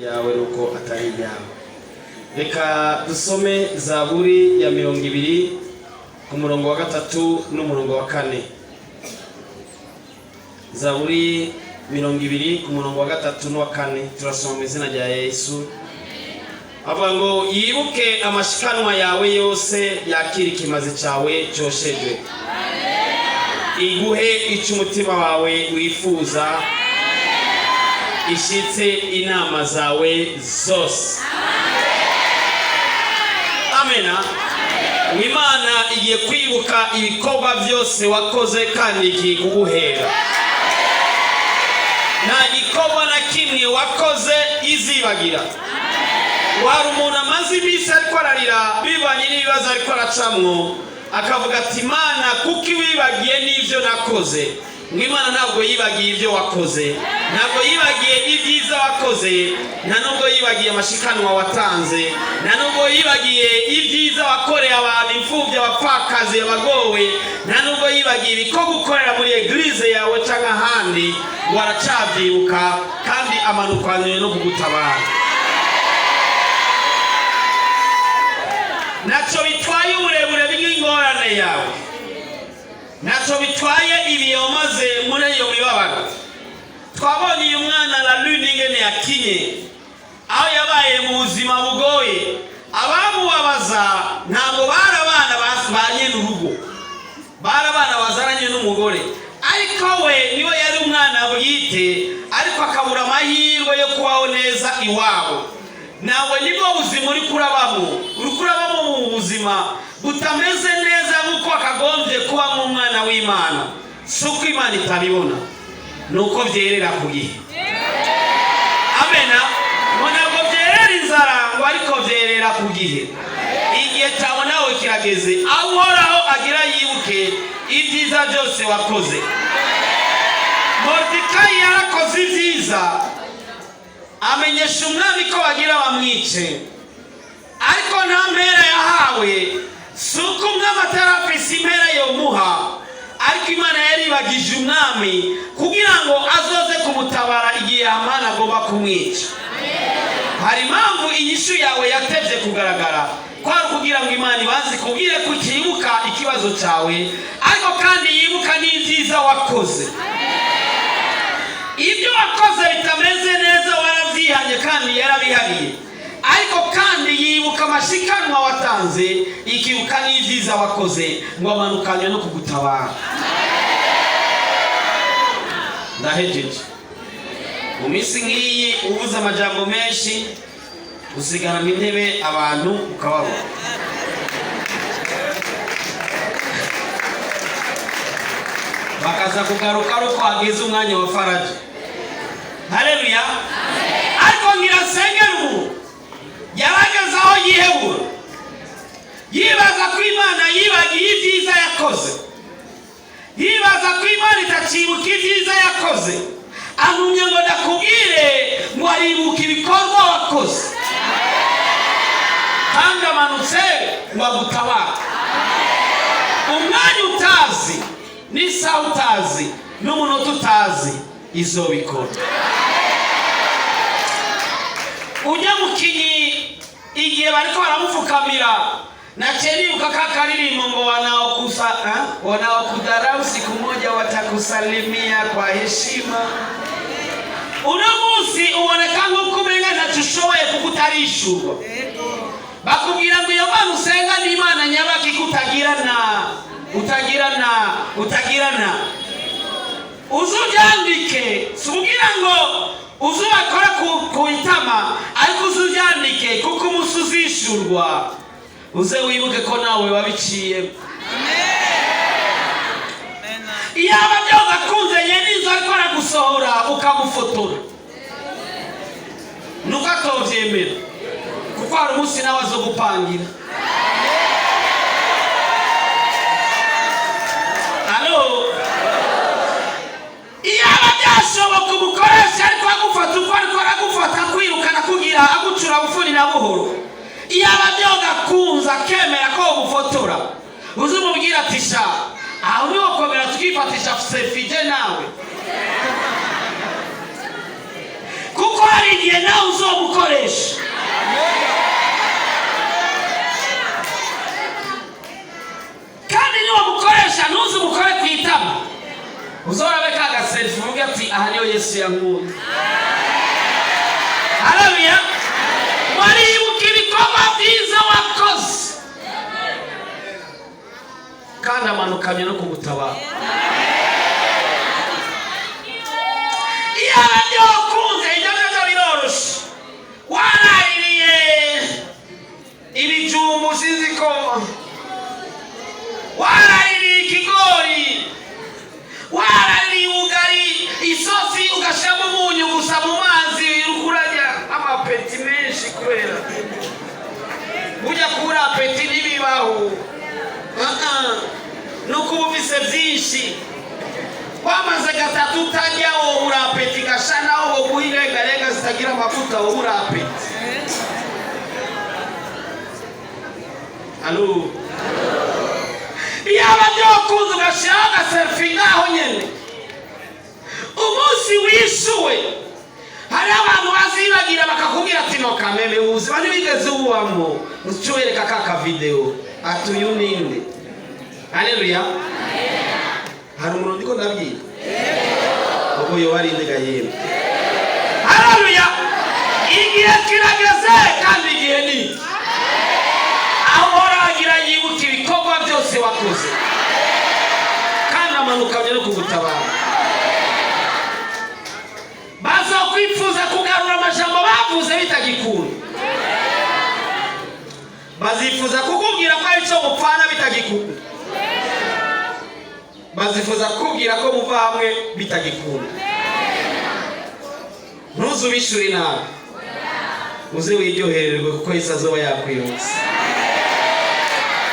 Yawe nuko atari iyawe. Reka dusome Zaburi ya 20 ku murongo wa 3 n'umurongo wa 4. Zaburi 20 ku murongo wa 3 n'uwa 4, turasoma mu izina rya Yesu. Avuga ngo: "Yibuke amashikanwa yawe yose, yakira ikimazi cyawe cyoshejwe, iguhe icyo umutima wawe wifuza, ishitse inama zawe zose." Amena. Imana igiye kwibuka ibikorwa byose wakoze kandi igiye kuguhera. Nta gikorwa na kimwe wakoze izibagira. Wari umuntu amaze iminsi ariko ararira bivanye n'ibibazo ariko aracamwo, akavuga ati: "Imana, kuko iwibagiye n'ibyo nakoze?" Ngo Imana ntabwo yibagiye ibyo wakoze, ntabwo yibagiye ibyiza wakoze, nta nubwo yibagiye amashikanwa watanze, nta nubwo yibagiye ibyiza wakoreye abantu, imfubyi, abapfakazi, abagowe, nta nubwo yibagiye ibikorwa ukorera muri église yawe cyangwa ahandi. Ngo aracabyibuka kandi amanukanywe no kugutabara. Ntacyo bitwaye uburebure bw'ingorane yawe, ntacyo bitwaye ibihe wamaze muri iyo mibabaro. Twabonye uyu mwana La Lune ingene yakinye, aho yabaye mu buzima bugoye. Abamubabaza ntabwo bari abana ba nyene urugo, bari abana bazananye n'umugore, ariko we niwe yari umwana bwite, ariko akabura amahirwe yo kubaho neza iwabo. Nawe nibwo buzima uri kurabamo, uri kurabamo mu buzima butameze neza nk'uko wakagombye kuba nk'umwana w'Imana. Si uko Imana itabibona, ni uko byerera ku gihe. Amena. Ngo ntabwo byerera inzara, ngo ariko byerera ku gihe. Igihe cyawe nawe kirageze, aho Uhoraho agira yibuke ibyiza byose wakoze. Moridekayi yarakoze ibyiza, amenyesha umwami ko bagira bamwice, ariko nta mpera yahawe. Si uko umwami atarafise impera yomuha, ariko Imana yaribagije umwami kugira ngo azoze kumutabara igihe Hamani agomba kumwica. Hari impamvu inyishu yawe yatevye kugaragara, kwari kugira ngo Imana ibanze kubwire ko ikibuka ikibazo cyawe, ariko kandi yibuka n'ibyiza wakoze. Ibyo wakoze bitameze neza warabyihanye kandi yarabihariye, ariko kandi yibuka amashikanwa watanze, ikibuka n'ibyiza wakoze, ngo amanukanywe no kugutabara. Ndahejeje. Mu minsi nk'iyi uvuze amajambo menshi, usigarana intebe abantu ukababona, bakaza kugaruka ari uko hageze umwanya wa faraja. Haleluya! Ariko ngira nsengera umuntu yarageze aho yihebura, yibaza ko Imana yibagiye ibyiza yakoze, yibaza ko Imana itacibuka ibyiza yakoze. Antumye ngo ndakubwire ngo aribuka ibikorwa wakoze kandi amanutse ngo agutabare. Umwanya utazi n'isaha utazi n'umunota utazi, izobikora. Ujya mukinyi, igihe bariko baramupfukamira, naciye nibuka ka karirimbo ngo "Wanaokudharau siku moja watakusalimia kwa heshima". Uno munsi uboneka nk'uko umenga ntacyo ushoboye kuko utarishurwa. Bakubwira ngo iyo Mana usenga ni Imana nyabaki ko utagira na utagira na utagira na. Uzubyandike, si ukugira ngo uzubakore ku itama, ariko uzubyandike kuko umunsi uzishurwa uze wibuke ko nawe wabiciye. Iyaba byoza akunze nyene inzu ariko aragusohora ukamufotora, nuko atovyemera, kuko hari umunsi nawe azogupangira. Alo, iyaba byashoboka umukoresha ariko agufata uko ariko aragufata, kwirukana, kugira agucura bufuni na buhoro, iyaba byogakunza akemera ko umufotora, uzimubwira ati: "Sha, aho niwo komera tukifatisha selfie je nawe", kuko hari igihe nawe uzomukoresha. Yesu yankunda. Haleluya! Waribuka ibikorwa byiza wakoze, kandi amanukanye no kugutabara. Iyaba byokunze, ibyo ngibyo biroroshe. Waraririye ibijumbu, sinzi ko waraririye ikigori, waraririye ubugari, isosi ugashyiramo umunyu gusa mu mazi, uriko urarya amapeti menshi, kubera burya kubura appétit ntibibaho. Ah, ah. Nuko uba ufise byinshi, wamaze gatatu utarya, wowe uri appétit gasha. Naho woguha irengarenga zitagira amavuta, wowe uri appétit. Allô? Iyaba byokunze ugashyiraho agaselfie ngaho nyene umunsi wishuwe, hariho abantu bazibagira bakakubwira ati: "No kameme, ubuzima ntibigeze ububamo." Uca ubereka ka kavideo ati: "Uyu ninde?" Haleluya! Hari umuntu ndiko ndabwira ubwo yoba ari inde gahembe? Haleluya! Igihe kirageze, kandi igihe ni iki, aho uhoragira yibuka ibikorwa byose wakoze, kandi amanukanye no kugutabara. Bazokwifuza kugarura amajambo bavuze bitagikunda, bazifuza kukubwira ko ari cyo mupfana bitagikunda, bazifuza kukubwira ko muva hamwe bitagikunda. Ntuzubishure nabi, uze wiryohererwe, kuko Yesu azoba yakwibutse.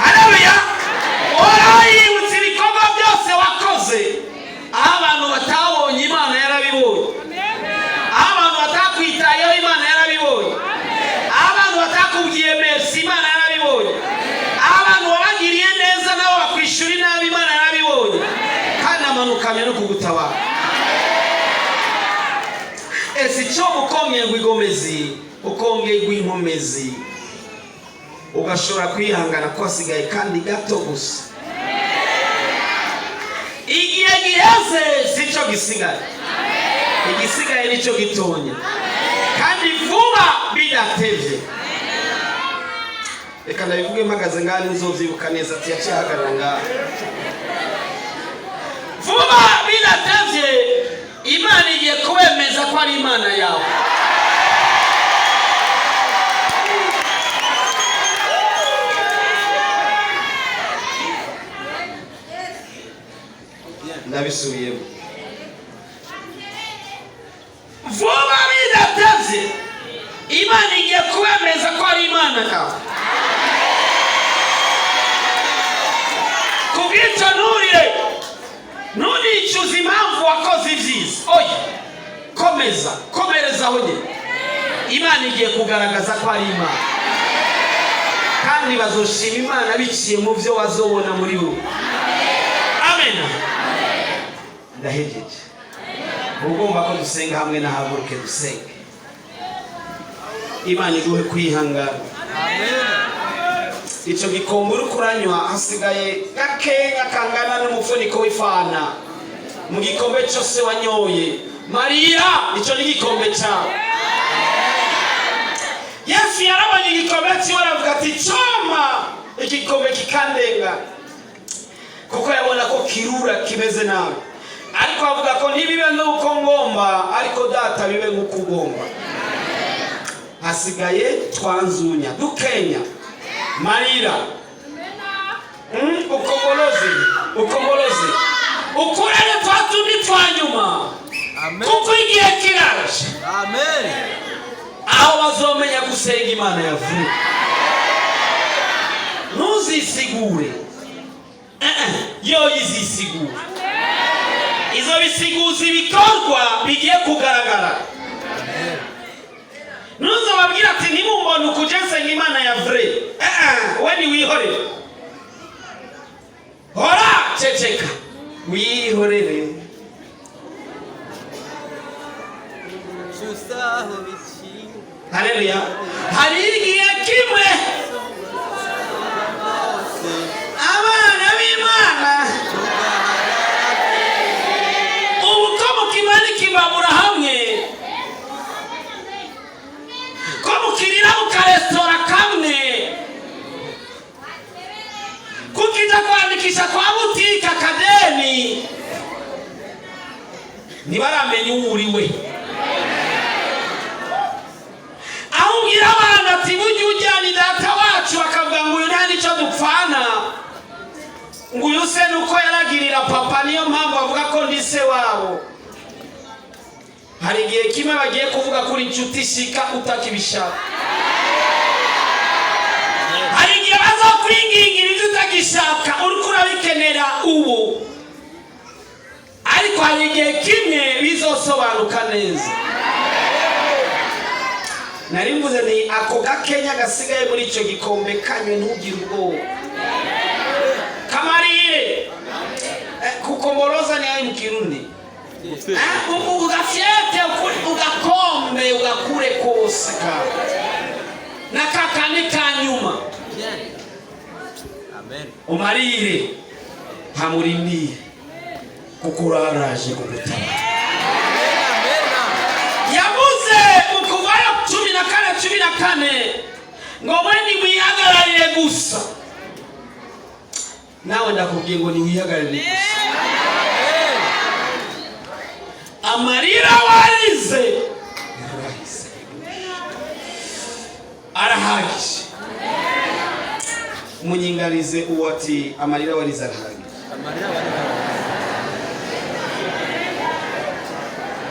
Haleluya! Uhoraho yibutse ibikorwa byose wakoze. Aho abantu batabonye, Imana yarabibonye. Aho abantu batakwitayeho, Imana yarabibonye. Aho abantu batakubwiye merci, Imana yarabibonye. Aho abantu wabagiriye neza nabo bakwishyura inabi, Imana yarabibonye, kandi amanukanye no kugutabara. Ese icyo mukongerwa igomezi, ukongerwa inkomezi, ugashobora kwihangana ko hasigaye kandi gato gusa? Igihe giheze si cyo gisigaye, igisigaye nicyo gitonya, kandi vuba bidatevye. Reka ndabivuge mpagaze ngaha, nzovyibuka neza ati yaciye ahagarara ngaha. Vuba bidatevye, Imana igiye kubemeza ko ari Imana yawe. Ndabisubiyemo: vuba bidatevye, Imana igiye kubemeza ko ari Imana yawe. Kubw'icyo, nturire, ntunicuze impamvu wakoze ibyiza. Oya, komeza, komereza aho nyine. Imana igiye kugaragaza ko ari Imana, kandi bazoshima Imana biciye mu byo bazobona muri wowe. Amen. Ndahejeje. Ugomba ko dusenga hamwe, nahaguruke dusenge. Imana iguhe kwihangana. Icyo gikombe uri kuranywa, hasigaye gakenya kangana n'umufuniko w'ifana mu gikombe cyose wanyoye. Mariya, icyo ni igikombe cyawe. Yesu yarabonye igikombe cyiwe, aravuga ati: "Cyoma igikombe kikandenga," kuko yabona ko kirura, kimeze nabi. Ariko avuga ko ntibibe nk'uko ngomba, ariko Data, bibe nk'uko ugomba. Hasigaye twanzunya dukenya marira. Ukombozi, ukombozi, ukurere twa tundi twa nyuma. Amen. Kuko igihe kiraje Amen. aho bazomenya gusenga Imana yavuye. Ntuzisigure. Eh, eh, yo izisigura, izo bisiguza ibikorwa bigiye kugaragara. Ntuzababwira ati: "Ntimumbone ukuje nsenga Imana ya vrai." Eh, eh, we niwihorere, hora ceceka, wihorere. Cyusaho biciye. Haleluya! Hari igihe kimwe abana b'Imana, ubu ko mukimanika imbabura. akaresitora kamwe, kukija kwandikisha kwa butike akadeni, ntibaramenya uwo uriwe. Aho ubwira abana ati burya ujyana data wacu, bakavuga ngo uyu nta n'icyo dupfana, ngo uyu se nuko yaragirira papa, niyo mpamvu avuga ko ndi se wabo. Hari igihe kimwe bagiye kuvuga kuri inshuti shika utakibishaka. Hari igihe bazokwingingira ibyo utagishaka, uriko urabikenera ubu, ariko hari igihe kimwe bizosobanuka neza. Nari mvuze ni ako gakenya gasigaye muri icyo gikombe, kanywe, ntugire ubwoba, kamarire. Kukomboroza ni ayo mu Kirundi. Ugafyete, ugakombe, ugakure kose ka na kakandi ka nyuma. Amen. Umarire hamurindire, kuko uraraje kugutabara. Amen. Yavuze mu Kuvayo 14:14 ngo mwe nimwihagararire gusa. Nawe ndakubwiye ngo niwihagararire gusa. Amarira warize yarahise, arahagije. Munyingarize uwo ati amarira warize arahagije. Amarira warize.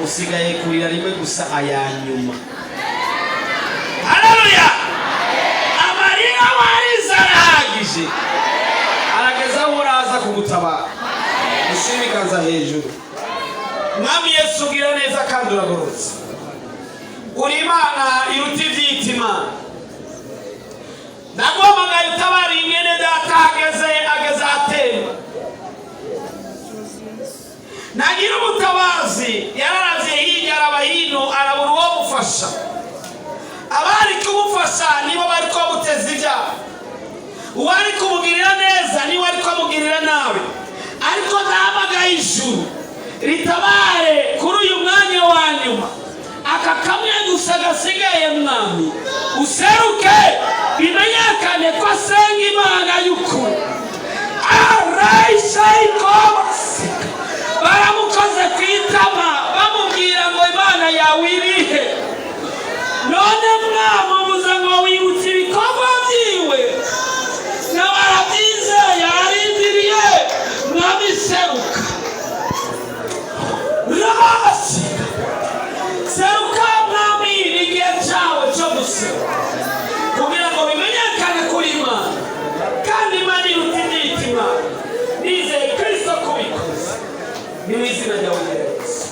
Usigaye kurira rimwe gusa, aya nyuma. Haleluya! Amarira warize arahagije, arageza aho uraza kugutabara. Ushyire ibiganza hejuru. Mwami Yesu, ugira neza kandi uragororotse, uri Imana iruta ibyita Imana. Ndaguhamagaye utabariye mwene data, ageze ageze ahatemba, nagira ubutabazi. Yararavye hirya, araba hino, arabura uwo mufasha. Abari kumufasha nibo bari bamuteza ibyaha, uwari kumugirira neza niwe ari kumugirira nabi. Ariko ndahamagaye ijuru ritabare kuri uyu mwanya wa nyuma, aka kamwe gusa gasigaye. Mwami, useruke, bimenyekane ko asenga Imana y'ukuri. Arayishayikobasika baramukoze ku itama, bamubwira ngo Imana yawe irihe? None mwamubuza ngo wibutse ibikorwa byiwe, nawe arabyizeye, ararindiriye. Mwami, seruka, rasi seruka mwami, ni igihe cyawe cyo guseruka kugira ngo bimenyekane kuri Imana, kandi Imana iruta ibyita Imana. Nizeye Kristo kubikoze, ni mu izina ryawe Yesu,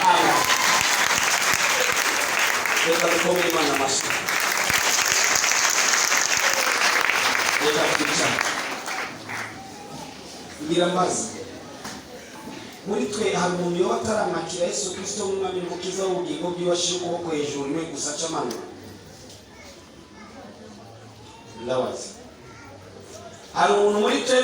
amen. Reka dukomere Imana amashyi. Reka twicare. Ngira mbaze, muri twe hari umuntu yoba ataramwakira Yesu Kristo nk'Umwami n'Umukiza w'ubugingo bwiwe? Ashyira ukuboko hejuru niwe gusa aca amanura. Ndabaza, hari umuntu muri twe?